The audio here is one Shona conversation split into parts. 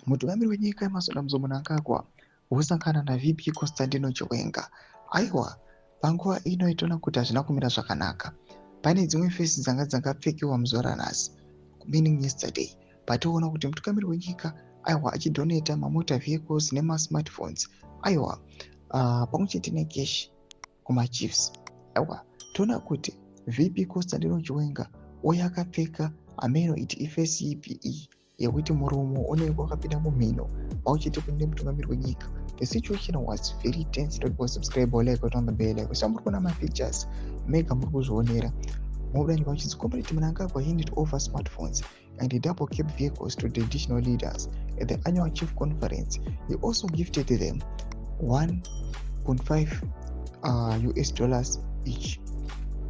Mutungamiri wenyika Emmerson Dambudzo Mnangagwa wosangana naVP Constantino Chiwenga. Aiwa, panguva ino itoona kuti hazvina kumira zvakanaka. Pane dzimwe fesi dzanga dzakapfekiwa muzuva ranhasi, meaning yesterday, patoona kuti mutungamiri wenyika, aiwa, achidonata mamotor vehicles nemasmartphones, aiwa, pamwe chete necash kumachiefs. Aiwa, toona kuti VP Constantino Chiwenga uye akapfeka, ameno iti ifesi ipi iyi yekuti muromo unenge wakapinda mumhino, pauchiti kune mutungamiri wenyika. The situation was very tense. Don't go subscribe or like on the bell icon. So muri kuona mapictures mega, muri kuzvionera. Mobuda nyika uchinzi Comrade Mnangagwa handed over smartphones and double cab vehicles to traditional leaders at the annual chief conference. He also gifted them 1.5 US dollars each.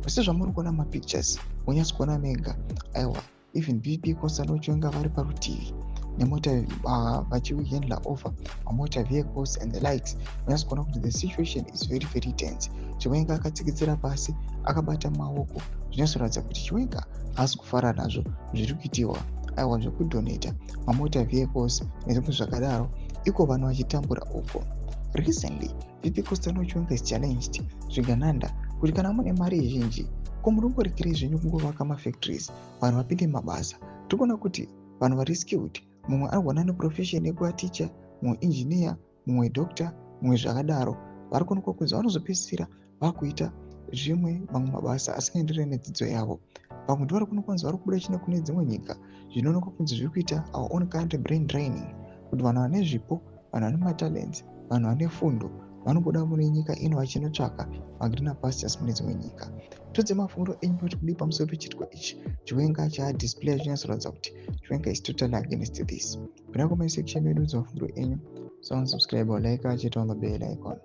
Sezvamuri kuona mapictures, munyatsi kuona mega. Aiwa, even VP Constantino Chiwenga vari parutivi nemota, vachihandla over mamotor vehicles and the likes. Munyatsi kuona kuti the situation is very very tense. Chiwenga akatsikitsira pasi akabata maoko, zvinyatsoratidza kuti Chiwenga haasi kufara nazvo zviri kuitiwa, aiwa, zvekudonata mamotor vehicles nezvimwe zvakadaro, iko vanhu vachitambura uko. Recently, VP Constantino Chiwenga is challenged zvigananda kuti kana mune mari zhinji, ko muri kungorekerei zvenyu kungovaka mafactories, vanhu vapinde mabasa? Tiri kuona kuti vanhu vari skilled, mumwe anogona neprofession yekuva teacher, mumwe engineer, mumwe doctor, mumwe zvakadaro, vari kuonekwa kunzi vanozopedzisira vakuita zvimwe mamwe mabasa asingaenderani nedzidzo yavo. Vamwe ndo vari kuonekwa kunzi vari kubuda chine kune dzimwe nyika, zvinoonekwa kunzi zviri kuita our own country brain draining, kuti vanhu vane zvipo, vanhu vane matalents, vanhu vane fundo vanobuda mune nyika ino vachinotsvaka magreener pastures mune dzimwe nyika. Todze mafungiro enyu kuti kudii pamusoro pechitiko ichi Chiwenga chaadisplay, chinyatsoratidza kuti Chiwenga is totally against this. Kuna comment section medu, mafungiro enyu. So subscribe or like, achita on the bell icon.